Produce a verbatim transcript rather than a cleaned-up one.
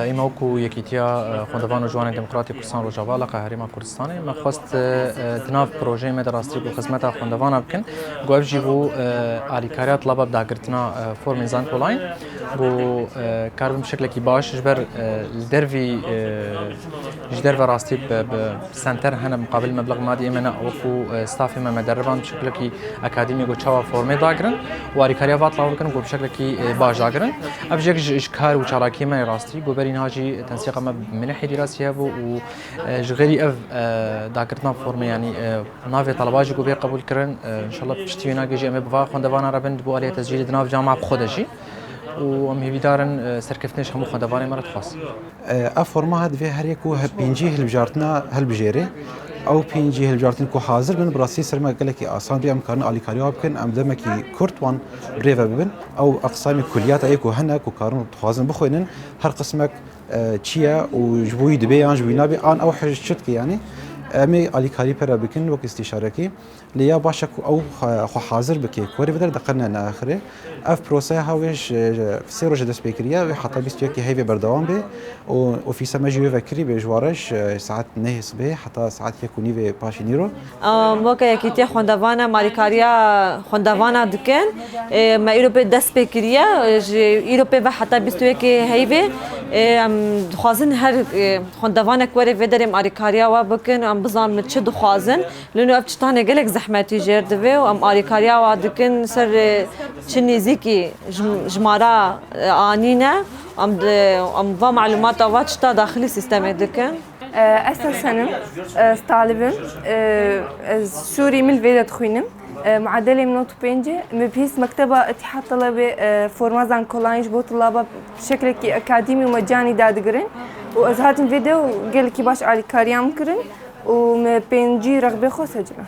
Îme wekû Yekîtiya Xwendevan û Ciwanên Demokratîk Kurdistan Rojava, Eleqa Herêma Kurdistanê, me xwest di nav projeyê me de rastî ku xizmeta xwendevana bikin, ku ev jî bû alîkariya tilaba bi dagirtina formên Zankolayîn, ku karibin bi şeklekî baş ji ber li dervî ji derve rastî bi, bi senter hene muqabil meblex madî ême ne wekû stafê me me derriban bi şeklekî akademî ku çawa formê dagirin û alîkariya va tilaba bikin ku bi şeklekî baş dagirin. Ev jek ji, ji kar û çalakiyê me rastî, goberî niha jî tensîqa me bi minihê dîrasî hebû û, e, ji xêrî ev, e, dagirtina formê, yanî, e, navê talaba jî ku bê qebûl kirin, e, înşallah piştî wê nagê jî em ê bi va xwendevana re bin, di bo aliyê tescîlê di nav cama bi xwe de jî. Û em hêvîdar in, e, serkeftinê ji hemû xwendevanê me re dixwazin. E, ev forma ha divê her yek ku he pêncî hilbijartina hilbijêrê. Ew pêncî hilbijartin ku hazir bin, bi rastî ser me gelekî asan bî, em karin alîkariya bikin, em demekî kurt wan birêve bibin. Ew eqsamê kuliyata ê ku hene, ku karin dixwazin bixwînin, her qismek, e, çi ye û ji bo wî dibe yan ji bo wî nabe, an ew hej çi dike yanî. Em ê alîkarî pere bikin wek îstîşarekî. Lê ya baş e ku ew xwe, xwe hazir bike, ku were vê der diqirine naaxirê. Ev proseya ha wê ji, ji sê roj dest pê kiriye, wê heta bîst û yekê heyvê berdewam be û ofîsa me jî wê vekirî bê ji ware ji saet nehê sibê heta saet yek û nîvê paşê nîro. Em weke Yekîtiya Xwendevana em alîkariya xwendevana dikin. Ê, me îro pê dest pê kiriye, ji îro pê ve heta bîst û yekê heyvê, ê, em dixwazin her, ê, xwendevanek were vê derê em alîkariya we bikin, em bizanin çi dixwazin. Lê ev çitane gelek zehmetî jêr divê û em alîkariya wa dikin ser, e, çi nêzîkî jim-, jimara, e, anîne. Em di, em va malûmata va çita daxilî sîstemê dikin. E, ez Hesen im, ez talib im. E, ez Sûrî, min li vê de dixwînim. E, muadelê min nod û pênc e. Min bihîst mekteba Îtîhad Telebê, e, forma Zankolayîn ji bo tulaba şeklekî akademî û mecanî dadigirin. Û ez hatim vê de û gelekî baş alîkariya min kirin. û me pêncî rexbê xwe secime.